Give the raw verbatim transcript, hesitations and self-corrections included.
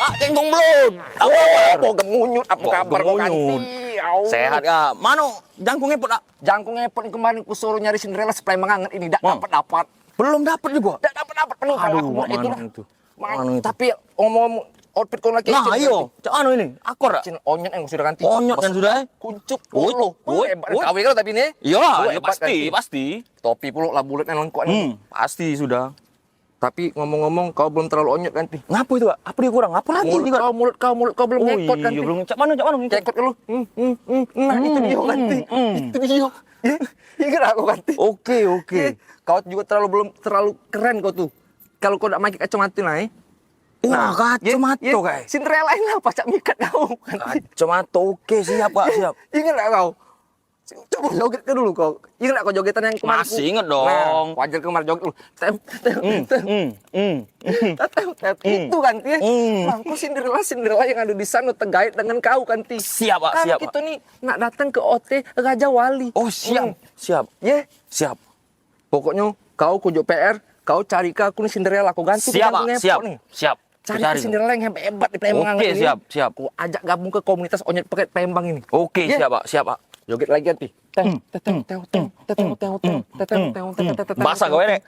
Ah, Kengkong Belut. Apa kabar? Bogem Unyut, apa kabar kau, Kanti? Au. Sehat kah? Mano jangkung ngepot, ah? Jangkung ngepot ni kemarin ku suruh nyari Cinderella supply menganget ini, dak dapat-dapat. Belum dapat juga? Dak dapat-dapat, penuh. Aduh, aku buat itu dah. Mano itu? Tapi omong outfit kau lagi. Nah, iyo. Cak mano ini? Akor dak? Cin, Onyot yang sudah ganti. Onyot yang sudah, eh? Kuncup. Woi, woi, hebat woi. Kau kalau tapi ni. Iyo, iyo, pasti, pasti. Topi pulo lah bulat yang lengkok ni. Hmm, pasti sudah. Tapi ngomong-ngomong, kau belum terlalu Onyot, Kanti. Ngapo itu, Kak? Apa dia kurang? Apa lagi? Mulut kau, mulut kau, mulut kau belum ngekot, Kanti. Oh, iyo, belum. Cak mano, cak mano? Ngekot dulu. Hmm, hmm, hmm, hmm. Nah, itu dia, Kanti. Hmm, hmm. Itu dia. Ya, ingat aku, Kanti. Oke, oke. Ya, kau juga terlalu belum, terlalu keren kau tu. Kalau kau dak pakai kacamata lah, eh. Wah, nah, kacamata, ya, Kak. Cinderella ini lah pacak mikat kau, Kanti. Kacamata, oke, siap, Kak, siap. Ingat dak kau? Coba joget ke dulu kau. Ingat tak kau jogetan yang kemarin? Masih inget dong. Nah, wajar kemarin joget dulu. Tem, tem, tem. Hmm, hmm, hmm. Tem, tem, tem. Hmm. Itu kan, ya. Hmm. Nah, kau Cinderella, Cinderella yang ada di sana tergait dengan kau, Kanti. Siap, Pak, siap, Pak. Karena kita ni nak datang ke O T Raja Wali. Oh, siap, siap. Hmm. Ye? Siap. Pokoknya kau kunjuk P R, kau cari ke aku ni Cinderella, kau ganti. Siap, Pak, siap. Siap. Cari Cinderella yang hebat-hebat di Palembang ini. Oke, siap, siap. Ku ajak gabung ke komunitas Onyet Peket Palembang ini. Oke, siap, Pak, siap, Pak. Joget lagi nanti. Teng, teng, teng, teng, teng, teng, teng, teng, teng, teng, teng, teng, teng, teng. Basah kau, Nek.